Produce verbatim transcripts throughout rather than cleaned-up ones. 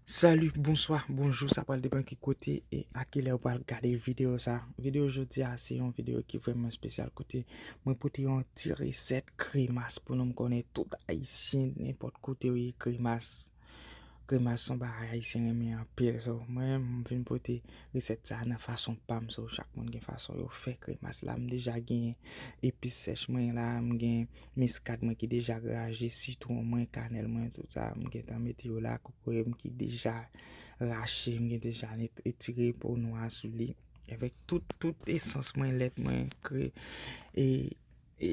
Salut, bonsoir, bonjour, sa pral depann ki kote e a ki lè ou pral gade videyo sa. Videyo jodi a se yon videyo ki vrèman espesyal kote mwen pote yon ti resèt kremas pou nou. M konnen tout Ayisyen, nenpòt kote ou ye, kremas. Kremas se yon bagay Ayisyen renmen anpil. So, mwen, m vin pote resèt sa nan fason pa m. So, chak moun gen fason yo fè kremas la. M deja gen epis sèch mwen la, m gen miskad mwen ki deja graje, sitwon mwen, kanèl mwen, tout sa, m gentan mete yo la, kokoye m ki deja rache, m gen deja net-, etire po nwa sou li. Avèk tout, tout esans mwen, lèt mwen, kre, e, e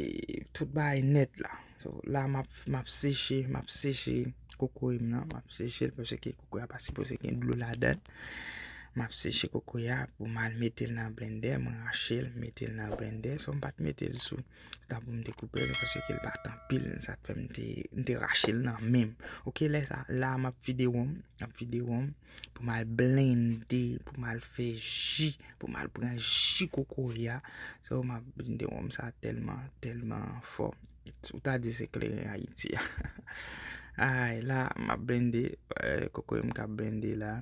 tout bagay nèt la. So, la, m ap, m ap seche, m ap seche kokoye m nan, m ap seche l paske kokoye a pa sipoze gen dlo ladan l. M ap seche kokoye a pou m al mete l nan blendè, mwen rache l, mete l nan blendè. So, m pa t mete l sou ta pou m te koupe l, paske l pa t anpil, sa t fè m te, m te rache l nan men m. Ok, lè sa, la, m ap vide wonm, m ap vide wonm pou m al blende, pou m al fè ji, pou m al pran ji kokoye a. So, m ap blende wonm sa tèlman, tèlman fò. Ou ta di se kleren Ayiti a. Ay, la, m ap blende, eh, kokoye m k ap blende la.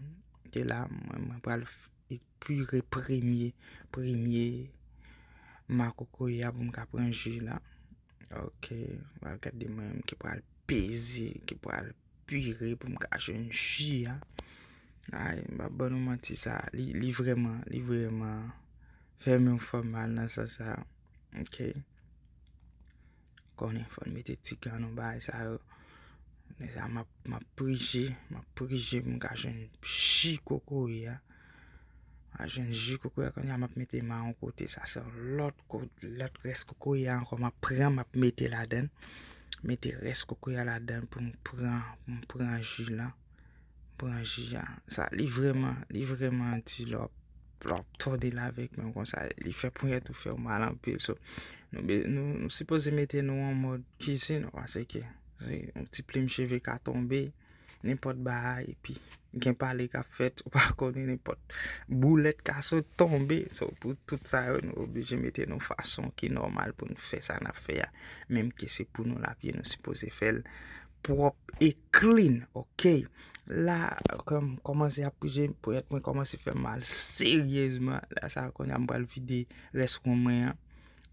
Te la, mwen, mwen pral f-, e pire premye, premye ma kokoye a pou m ka pran ji la. Ok, pral gade mwen ki pral peze, ki pral pire pou m ka jwenn ji a. Ay, m pa ban nou manti sa, li, li vrèman, li vrèman fè men w fè mal nan sans sa. Ok. Konnen, fò n mete ti gan nou bagay sa yo. Men sa, m ap, m ap prije, m ap prije pou m ka jwenn ji kokoye a. M a jwenn ji kokoye a, kounye a m ap mete ma yon kote. Sa se yon lòt ko-, lòt rès kokoye a ankò, m ap pran, m ap mete ladan l. Mete rès kokoye a ladan l pou m pran, pou m pran ji la. Pran ji a. Sa, li vrèman, li vrèman di lè w ap, lè w ap tòde l avèk men w konsa, li fè ponyèt ou fè w mal anpil. So, nou, be-, nou, nou sipoze mete nou an mòd kizin, paske se yon ti plim cheve ka tonbe, nenpòt bagay, epi gen pale k ap fèt, ou pa konnen, nenpòt boulèt ka sot tonbe. So, pou tout sa yo, nou oblije mete nou fason ki nòmal pou n fè sa n ap fè a. Menm ke se pou nou l ap ye, nou sipoze fè l pwòp e clean, ok? La, kòm kòmanse ap prije, ponyèt mwen kòmanse fè mal seryezman. La, sa, kounye a m pral vide rès wonm mwen an.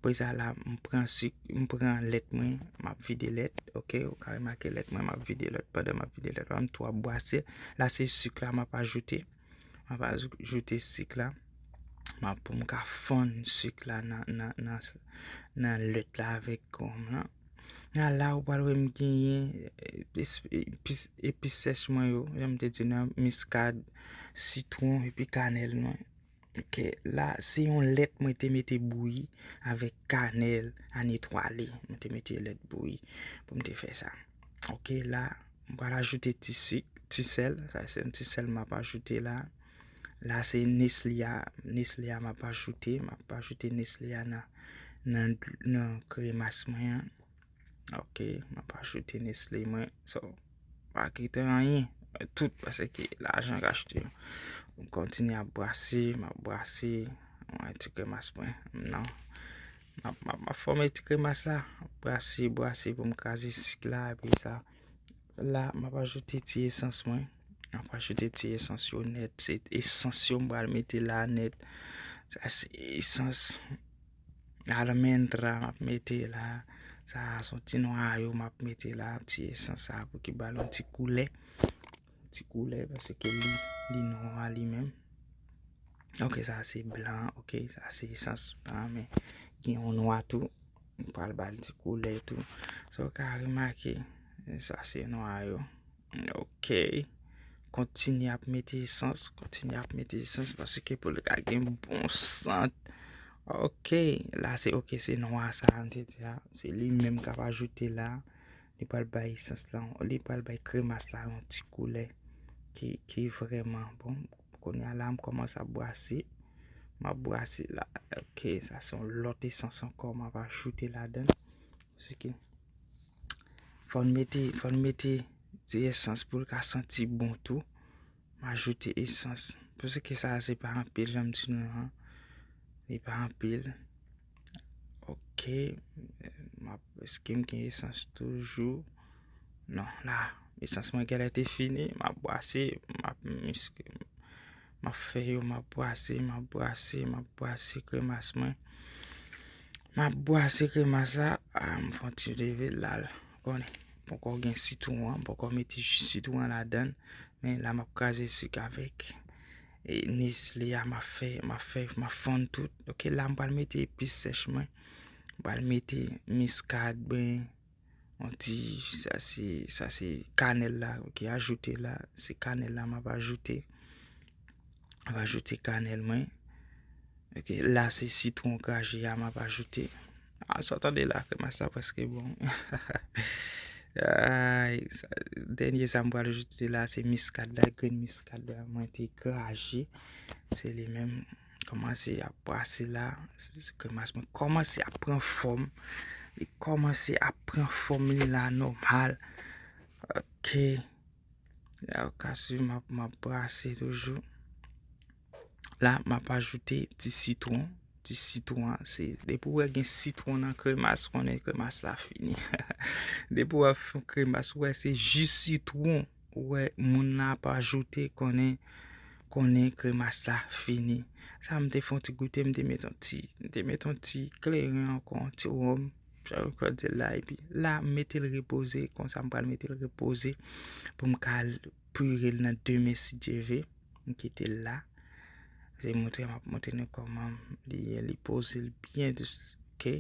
Apre sa, la, m pran sik, m pran lèt mwen, m ap vide lèt, ok? Ou ka remake lèt mwen, m ap vide lèt. Pandan m ap vide lèt la, m tou ap bwase. La, se sik la m ap ajoute. M ap ajoute sik la. M ap, pou m ka fonn sik la nan, nan, nan, nan lèt la avèk wonm lan. A la, ou pral wè m genyen, eh, epis, epis, epis sèch mwen yo, jan m te di nan miskad, sitwon epi kanèl mwen. Ok, la, se yon lèt mwen te mete bouyi avèk kanèl a netwale. Mwen te mete lèt bouyi pou m te fè sa. Ok, la, m pral ajoute ti sik, ti sèl. Sa, se yon ti sèl m ap ajoute la. La, se Nestle a, Nestle a m ap ajoute. M ap ajoute Nestle a nan, nan, nan kremas mwen an. Ok, m ap ajoute Nestle mwen. So, pa kite anyen. Tout, paske lajan k achte yo. M kontinye ap brase, m ap brase. Mwen ti kremas mwen. Non. M ap, m ap, m ap fòme ti kremas la. Brase, brase pou m kraze sik la. Epi sa, la, m ap ajoute ti esans mwen. M ap ajoute ti esans yo nèt. Se esans yo m pral mete la nèt. Sa se esans almendra m ap mete la. Sa se yon ti nwayo m ap mete la. Ti esans sa pou ki ba l yon ti koulè. Ti koulè paske li, li nwa li menm. Ok, sa se blan. Ok, sa se esans blan, men gen yon nwa tou. M pral ba l ti koulè tou. So, w ka remake, sa se nwayo. Ok. Kontinye ap mete esans, kontinye ap mete esans paske pou l ka gen bon sant. Ok, la se, ok, se nwa sa a m te di a. Se li menm k ap ajoute la. Li pral bay esans la, li pral bay kremas la yon ti koulè ki, ki vrèman bon. Kounye a la, m kòmanse ap brase. M ap brase la. Ok, sa se yon lòt esans ankò m ap ajoute ladan l. Paske fò n mete, fò n mete ti esans pou l ka santi bon tou. M ajoute esans. Paske sa se pa anpil, jan m di nou an. Li pa anpil. Ok. M ap, èske m gen esans toujou? Non, la, esans mwen genlè te fini. M ap brase, m Miske m ap fè yo, m ap bwase, m ap bwase, m ap bwase kremas mwen. M ap bwase kremas la, a, m fè yon ti leve l la, l konnen. Poko gen sitwon an, poko mete ji sitwon an ladan l, men la m ap kraze sik avèk e Nestle a, m ap fè, m ap fè, m ap fonn tout. Ok, la m pral mete epis sèch mwen. M pral mete miskad, ben, yon ti, sa se, sa se kanèl la, ok, ajoute la, se kanèl la m ap ajoute. M ap ajoute kanèl mwen. Ok, la se sitwon kraje a m ap ajoute. A, sa w tande la, kremas la prèske bon. Ay, sa, dènye sa m pral ajoute la, se miskad la, grenn miskad la, mwen te kraje. Se li menm. Kòmanse ap brase la. Kremas mwen kòmanse ap pran fòm. Li kòmanse ap pran fòm li la nòmal. Ok. La, w ka swiv, m ap, m ap brase toujou. La, m ap ajoute ti sitwon. Ti sitwon an, se, depi w wè gen sitwon nan kremas, konnen kremas la fini. Depi w wè f-, kremas, w wè se ji sitwon, w wè moun nan ap ajoute, konnen, konnen kremas la fini. Sa m te fè yon ti goute, m te met yon ti, m te met yon ti kleren ankò, yon ti wonm, jan yo konn di l la, epi la, m mete l repoze, konsa m pral mete l repoze pou m ka al pire l nan demen si Dye ve. M kite l la. Se montre, m ap montre nou kòman li ye, li poze l byen dous, ok?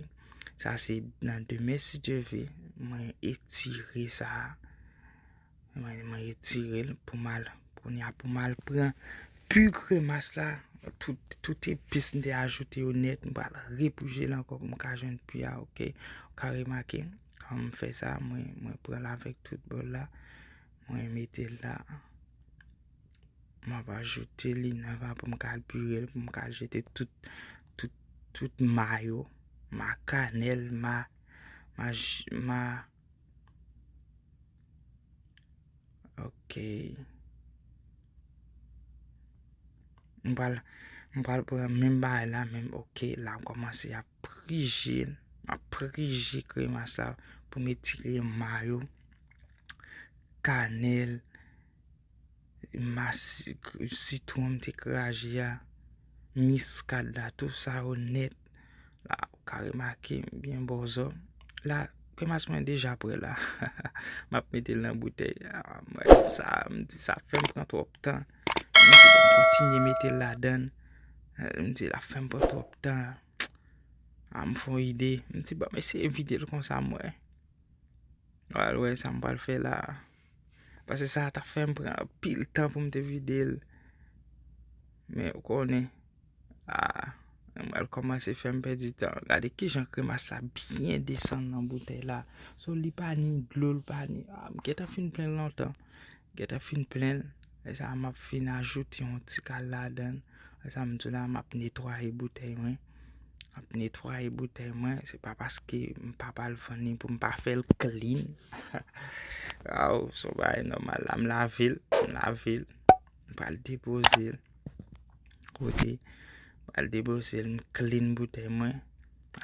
Sa se nan demen si Dye ve, mwen etire sa a. Mwen, mwen etire l pou m al, kounye a pou m al pran pi kremas la. Tout, tout epis m te ajoute yo nèt, m pral repije l ankò pou m ka jwenn pi a, ok? Ou ka remake, kòman m fè sa, mwen, mwen pran l avèk tout bòl la, mwen mete l la. M ap ajoute li nan va pou m ka al pire l, pou m ka al jete tout, tout, tout ma yo, ma kanèl, ma, ma, j-, ma, ok. M pral, m pral pran menm bagay la, menm, ok, la m kòmanse ap prije l, m ap prije kremas la pou m etire ma yo, kanèl, ma si-, sitwon m te kraje a, miskad la, tout sa yo nèt. La, ou ka remake m byen bòzò. La, kremas mwen deja prè la. M ap mete l nan boutèy. A, mwen, sa, m di, sa fè m pran twòp tan. M di, bon, kontinye mete l ladan l. M di, l ap fè m pran twòp tan. A, m fè yon ide. M di, bon, m eseye vide l konsa, m wè. W al wè sa m pral fè la. Paske sa t ap fè m pran anpil tan pou m te vide l. Men ou konnen, a, m pral kòmanse fè m pèdi tan. Gade kijan kremas la byen desann nan boutèy la. So, li pa ni dlo, li pa ni, a, m gentan fin plen l lontan. Gentan fin plen l. Lè sa a, m ap fin ajoute yon ti kal ladan l. Lè sa a, m di w la, m ap netwaye boutèy mwen. M ap netwaye boutèy mwen. Se pa paske m pa pral vann li pou m pa fè l clean. Waw, se yon bagay nòmal la. M lave l, m lave l. M pral depoze l. Kote, m pral depoze l, m clean boutèy mwen.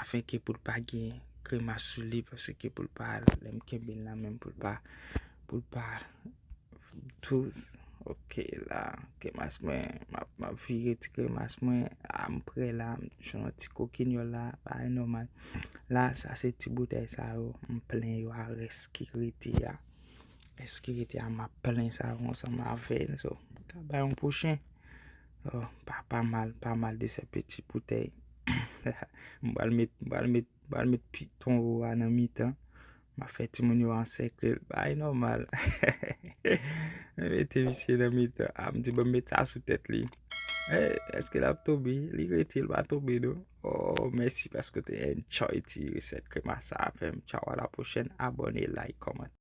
Afenke pou l pa gen kremas sou li, paske pou l pa, lè m kenbe l nan men m, pou l pa, pou l pa tou, ok, la, kremas mwen, m ap, m ap vire ti kremas mwen, a, m prè la, m jwenn yon ti kokinyòl la, bagay nòmal. La, sa se ti boutèy sa yo, m plen yo a rès ki rete a. Rès ki rete a, m ap plen sa yo ansanm avè l, so, m ka bay yon pwochen. So, pa, pa mal, pa mal de sè peti boutèy. M pral met, m pral met, m pral met piton a nan mitan. M ap fè timoun yo ansèkle l. Bagay nòmal. M mete misye nan mitan. A, m di, bon, m met sa sou tèt li. Eh, èske l ap tonbe? Li rete, l pa tonbe, non. Oh, mèsi paske w te enjoy ti resèt kremas sa avè m. Tchaw, a la pwochèn. Abòne, like, kòmante.